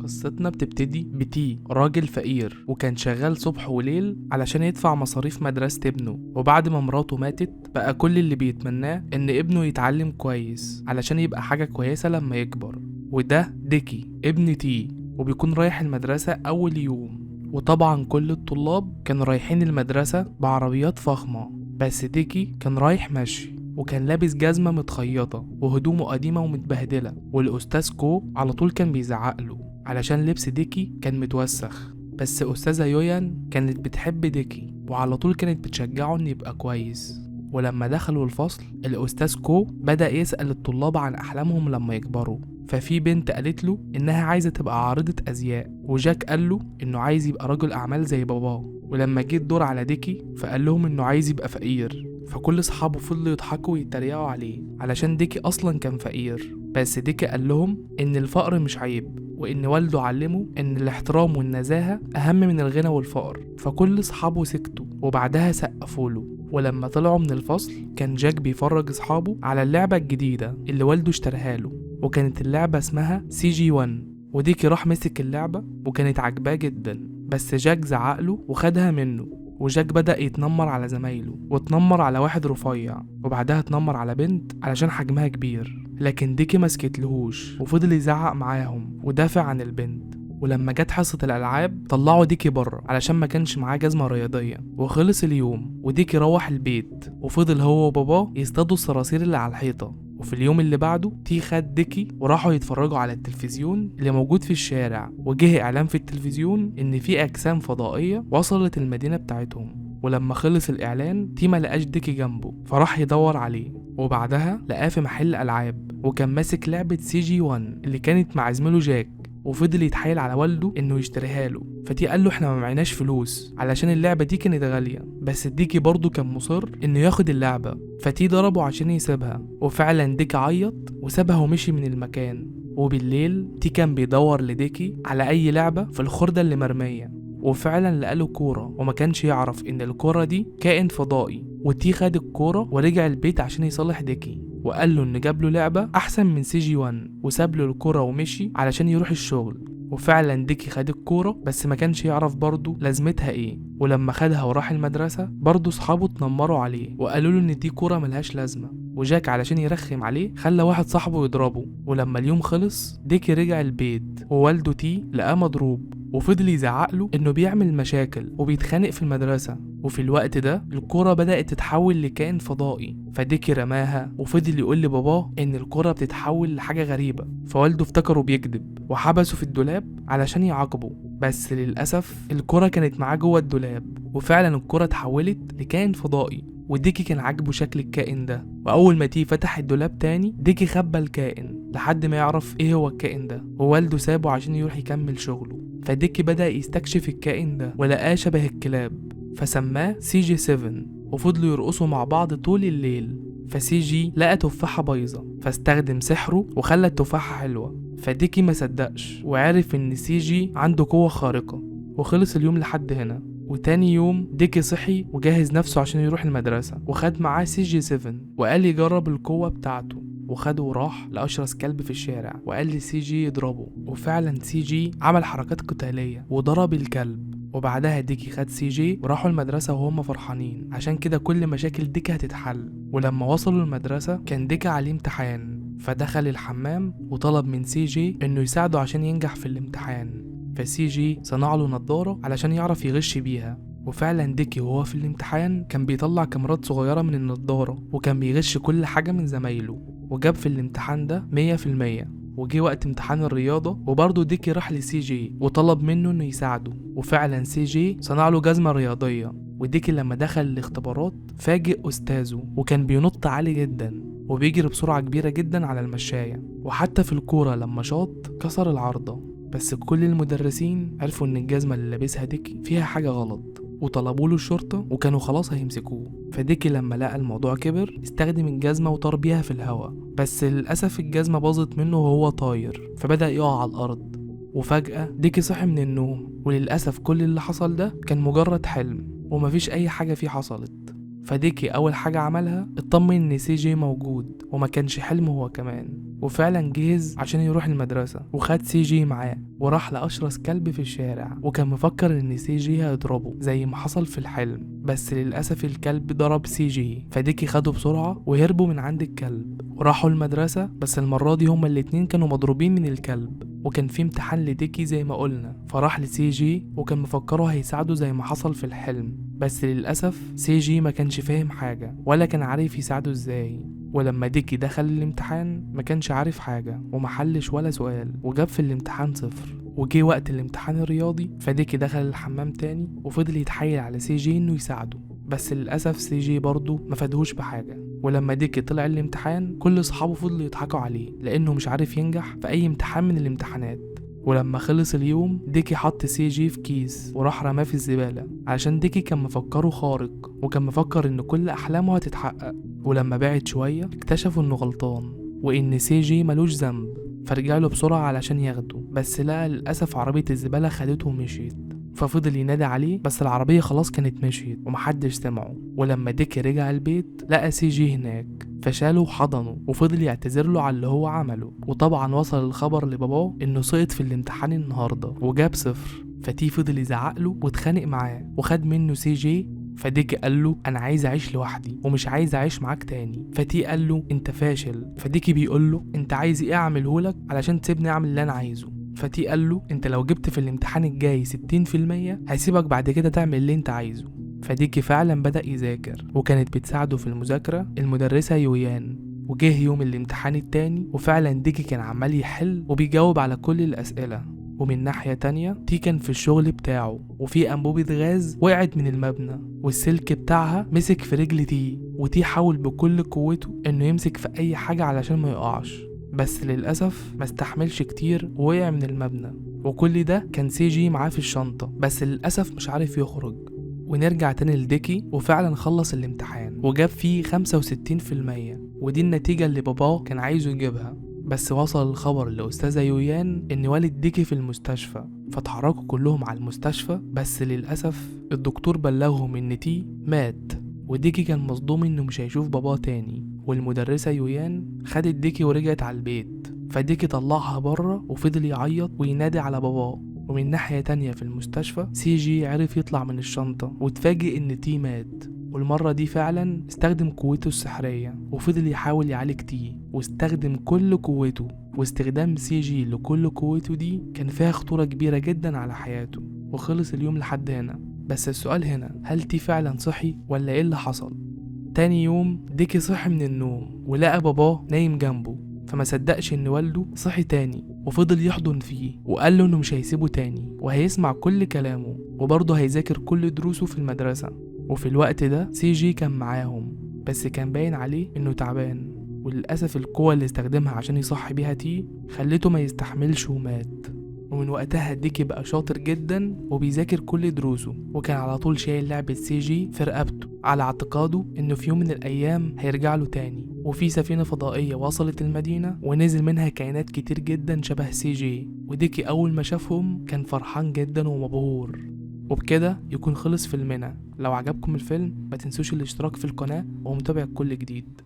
قصتنا بتبتدي بتي، راجل فقير وكان شغال صبح وليل علشان يدفع مصاريف مدرسة ابنه. وبعد ما مراته ماتت بقى كل اللي بيتمناه ان ابنه يتعلم كويس علشان يبقى حاجة كويسة لما يكبر. وده ديكي ابن تي، وبيكون رايح المدرسة أول يوم. وطبعا كل الطلاب كانوا رايحين المدرسة بعربيات فخمة، بس ديكي كان رايح مشي وكان لابس جزمة متخيطة وهدومه قديمة ومتبهدلة. والأستاذ كو على طول كان بيزعق له علشان لبس ديكي كان متوسخ. بس أستاذة يويان كانت بتحب ديكي وعلى طول كانت بتشجعه إنه يبقى كويس. ولما دخلوا الفصل الأستاذ كو بدأ يسأل الطلاب عن أحلامهم لما يكبروا. ففي بنت قالت له إنها عايزة تبقى عارضة أزياء، وجاك قال له إنه عايز يبقى رجل أعمال زي باباه. ولما جه الدور على ديكي فقال لهم إنه عايز يبقى فقير، فكل أصحابه فضلوا يضحكوا ويتريقوا عليه علشان ديكي أصلا كان فقير. بس ديكي قال لهم إن الفقر مش عيب، وإن والده علمه إن الاحترام والنزاهة أهم من الغنى والفقر. فكل أصحابه سكتوا وبعدها سقفوا له. ولما طلعوا من الفصل كان جاك بيفرج أصحابه على اللعبة الجديدة اللي والده اشتراها له، وكانت اللعبة اسمها CG 1. وديكي راح مسك اللعبة وكانت عجباه جدا، بس جاك زعق له وخدها منه. وجاك بدأ يتنمر على زمايله واتنمر على واحد رفيع، وبعدها اتنمر على بنت علشان حجمها كبير، لكن ديكي مسكتلهوش وفضل يزعق معاهم ودافع عن البنت. ولما جت حصة الألعاب طلعوا ديكي بره علشان ما كانش معاه جزمة رياضية. وخلص اليوم وديكي روح البيت وفضل هو وباباه يصطادوا الصراصير اللي على الحيطة. وفي اليوم اللي بعده تي خد ديكي وراحوا يتفرجوا على التلفزيون اللي موجود في الشارع، وجه إعلان في التلفزيون إن في أجسام فضائية وصلت المدينة بتاعتهم. ولما خلص الإعلان تي ما لقاش ديكي جنبه فراح يدور عليه، وبعدها لقاه في محل ألعاب وكان ماسك لعبة CG 1 اللي كانت مع زميله جاك، وفضل يتحايل على والده انه يشتريها له. فتي قال له احنا ما معناش فلوس علشان اللعبة دي كانت غالية، بس ديكي برضه كان مصر انه ياخد اللعبة، فتي ضربه عشان يسيبها. وفعلا ديكي عيط وسابها ومشي من المكان. وبالليل تي كان بيدور لديكي على اي لعبة في الخردة اللي مرمية، وفعلا لقاله كورة وما كانش يعرف ان الكورة دي كائن فضائي. وتي خد الكورة ورجع البيت عشان يصالح ديكي، وقال له ان جاب له لعبة احسن من CG 1، وساب له الكورة ومشي علشان يروح الشغل. وفعلا ديكي خد الكورة بس ما كانش يعرف برضه لازمتها ايه. ولما خدها وراح المدرسة برضه صحابه اتنمروا عليه وقالوا له ان دي كورة ملهاش لازمة. وجاك علشان يرخم عليه خلى واحد صاحبه يضربه. ولما اليوم خلص ديكي رجع البيت ووالده تي لقاه مضروب، وفضل يزعق له انه بيعمل مشاكل وبيتخانق في المدرسة. وفي الوقت ده الكرة بدأت تتحول لكائن فضائي، فديكي رماها وفضل يقول لباباه ان الكرة بتتحول لحاجة غريبة. فوالده افتكره بيكذب وحبسه في الدولاب علشان يعاقبه، بس للأسف الكرة كانت معاه جوه الدولاب، وفعلا الكرة اتحولت لكائن فضائي. وديكي كان عاجبه شكل الكائن ده، واول ما تي فتح الدولاب تاني ديكي خبى الكائن لحد ما يعرف ايه هو الكائن ده، ووالده سابه عشان يروح يكمل شغله. فديكي بدأ يستكشف الكائن ده ولقاه شبه الكلاب فسماه CG 7، وفضلوا يرقصوا مع بعض طول الليل. فسي جي لقى تفاحة بايظة فاستخدم سحره وخلى التفاحة حلوة، فديكي ما صدقش وعرف ان سي جي عنده قوة خارقة. وخلص اليوم لحد هنا. وتاني يوم ديكي صحي وجهز نفسه عشان يروح المدرسة، وخد معاه CG 7 وقال يجرب القوة بتاعته، وخده وراح لأشرس كلب في الشارع وقال لسي جي يضربه. وفعلا سي جي عمل حركات قتالية وضرب الكلب. وبعدها ديكي خد سي جي وراحوا المدرسة وهم فرحانين، عشان كده كل مشاكل ديكي هتتحل. ولما وصلوا المدرسة كان ديكي عليه امتحان، فدخل الحمام وطلب من سي جي انه يساعده عشان ينجح في الامتحان. فسي جي صنع له نظارة علشان يعرف يغش بيها. وفعلا ديكي وهو في الامتحان كان بيطلع كاميرات صغيرة من النظارة وكان بيغش كل حاجة من زمايله، وجاب في الامتحان ده 100%. وجي وقت امتحان الرياضة وبرضه ديكي راح لسي جي وطلب منه انه يساعده، وفعلا سي جي صنع له جزمة رياضية. وديكي لما دخل الاختبارات فاجئ أستاذه وكان بينط عالي جدا وبيجري بسرعة كبيرة جدا على المشاية، وحتى في الكورة لما شاط كسر العارضة. بس كل المدرسين عرفوا ان الجزمة اللي لابسها ديكي فيها حاجة غلط وطلبوا له الشرطة وكانوا خلاص هيمسكوه. فديكي لما لقى الموضوع كبر استخدم الجزمة وطار بيها في الهواء، بس للأسف الجزمة باظت منه وهو طاير فبدأ يقع على الأرض. وفجأة ديكي صحي من النوم، وللأسف كل اللي حصل ده كان مجرد حلم ومفيش أي حاجة فيه حصلت. فديكي أول حاجة عملها اطمن إن سي جي موجود وما كانش حلم هو كمان. وفعلا جهز عشان يروح المدرسة وخد سي جي معاه وراح لأشرس كلب في الشارع، وكان مفكر ان سي جي هيضربه زي ما حصل في الحلم، بس للأسف الكلب ضرب سي جي، فديكي خده بسرعة وهربوا من عند الكلب وراحوا المدرسة. بس المرة دي هما الاتنين كانوا مضروبين من الكلب، وكان في امتحان لديكي زي ما قلنا، فراح لسي جي وكان مفكره هيساعده زي ما حصل في الحلم، بس للأسف سي جي ما كانش فاهم حاجة ولا كان عارف يساعده ازاي. ولما ديكي دخل الامتحان ما كانش عارف حاجة ومحلش ولا سؤال وجاب في الامتحان 0. وجي وقت الامتحان الرياضي فديكي دخل الحمام تاني وفضل يتحايل على سي جي انه يساعده، بس للأسف سي جي برضه ما فادهوش بحاجة. ولما ديكي طلع الامتحان كل اصحابه فضلوا يضحكوا عليه لانه مش عارف ينجح في اي امتحان من الامتحانات. ولما خلص اليوم ديكي حط سي جي في كيس وراح رماه في الزبالة، علشان ديكي كان مفكره خارق وكان مفكر ان كل احلامه هتتحقق. ولما بعد شوية اكتشفوا انه غلطان وان سي جي ملوش ذنب، فرجع له بسرعة علشان ياخده، بس لقى للأسف عربية الزبالة خدته ومشيت، ففضل ينادي عليه بس العربية خلاص كانت مشيت ومحدش سمعه. ولما ديكي رجع البيت لقى سي جي هناك، فشاله وحضنه وفضل يعتذر له على اللي هو عمله. وطبعا وصل الخبر لباباه انه سقط في الامتحان النهارده وجاب 0، فتي فضل يزعق له واتخانق معاه وخد منه سي جي. فديكي قال له انا عايز اعيش لوحدي ومش عايز اعيش معاك تاني، فتي قال له انت فاشل، فديكي بيقول له انت عايز ايه اعمله لك علشان تسيبني اعمل اللي انا عايزه، فتي قال له انت لو جبت في الامتحان الجاي 60% هسيبك بعد كده تعمل اللي انت عايزه. فديكي فعلا بدأ يذاكر وكانت بتساعده في المذاكرة المدرسة يويان. وجه يوم الامتحان التاني وفعلا ديكي كان عمال يحل وبيجاوب على كل الأسئلة. ومن ناحية تانية تي كان في الشغل بتاعه وفي أنبوبة غاز وقعت من المبنى والسلك بتاعها مسك في رجل تي، وتي حاول بكل قوته انه يمسك في اي حاجة علشان ما يقعش، بس للأسف ما استحملش كتير ووقع من المبنى. وكل ده كان سي جي معاه في الشنطة بس للأسف مش عارف يخرج. ونرجع تاني لديكي وفعلا خلص الامتحان وجاب فيه 65%، ودي النتيجة اللي باباه كان عايزه يجيبها. بس وصل الخبر لأستاذة يويان إن والد ديكي في المستشفى، فتحركوا كلهم على المستشفى، بس للأسف الدكتور بلغهم إن تي مات، وديكي كان مصدوم إنه مش هيشوف باباه تاني. والمدرسة يويان خدت ديكي ورجعت على البيت، فديكي طلعها بره وفضل يعيط وينادي على باباه. ومن ناحية تانية في المستشفى سي جي عرف يطلع من الشنطة واتفاجئ إن تي مات، والمرة دي فعلا استخدم قوته السحرية وفضل يحاول يعالج تي واستخدم كل قوته. واستخدام سي جي لكل قوته دي كان فيها خطورة كبيرة جدا على حياته. وخلص اليوم لحد هنا، بس السؤال هنا هل تي فعلا صحي ولا ايه اللي حصل؟ تاني يوم ديكي صحي من النوم ولقى باباه نايم جنبه، فما صدقش ان والده صحي تاني وفضل يحضن فيه وقال له انه مش هيسيبه تاني وهيسمع كل كلامه وبرضه هيذاكر كل دروسه في المدرسة. وفي الوقت ده سي جي كان معاهم بس كان باين عليه انه تعبان، وللأسف القوة اللي استخدمها عشان يصحي بيها تي خلته ما يستحملش ومات. ومن وقتها ديكي بقى شاطر جدا وبيذاكر كل دروسه، وكان على طول شايل لعبة سي جي في رقبته على اعتقاده انه في يوم من الايام هيرجع له تاني. وفي سفينة فضائية وصلت المدينة ونزل منها كائنات كتير جدا شبه سي جي، وديكي اول ما شافهم كان فرحان جدا ومبهور. وبكده يكون خلص فيلمنا. لو عجبكم الفيلم ما تنسوش الاشتراك في القناة ومتابعة كل جديد.